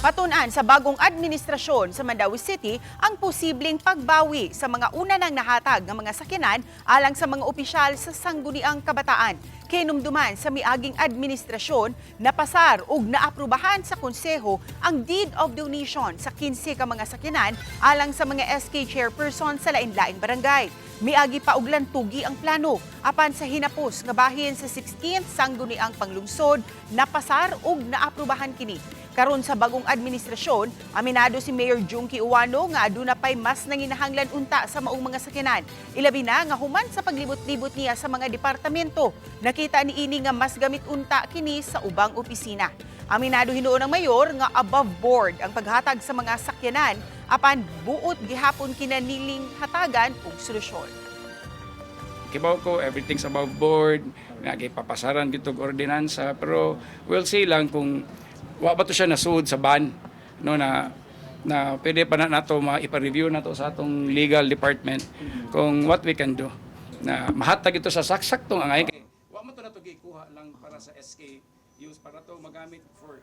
Patunan sa bagong administrasyon sa Mandaue City ang posibleng pagbawi sa mga una nang nahatag ng mga sakyanan alang sa mga opisyal sa Sangguniang Kabataan. Kinumduman sa miaging administrasyon, napasar ug naaprubahan sa konseho ang deed of donation sa 15 ka mga sakyanan alang sa mga SK chairperson sa lain-laing barangay. Miagi pa og lantugi ang plano apan sa hinapos nga bahin sa 16th Sangguniang Panglungsod, napasar ug naaprubahan kini. Karon sa bagong administrasyon, aminado si Mayor Jonkie Ouano nga aduna pay mas nanginahanglan unta sa maong mga sakyanan. Ilabi na nga human sa paglibot-libot niya sa mga departamento, nakita niini nga mas gamit unta kini sa ubang opisina. Aminado hinuon ang mayor nga above board ang paghatag sa mga sakyanan apan buot gihapon kinaniling hatagan og solusyon. Kibaw ko, everything's above board, nga gipapasaran gitog ordinansa, pero we'll see lang kung wa ba to siya nasud sa ban, no, na na pwede pa na nato maipa-review na to sa atong legal department kung what we can do na mahatag ito sa saksaktong angay kay wa man to nato gikuha lang para sa SK use, para to magamit for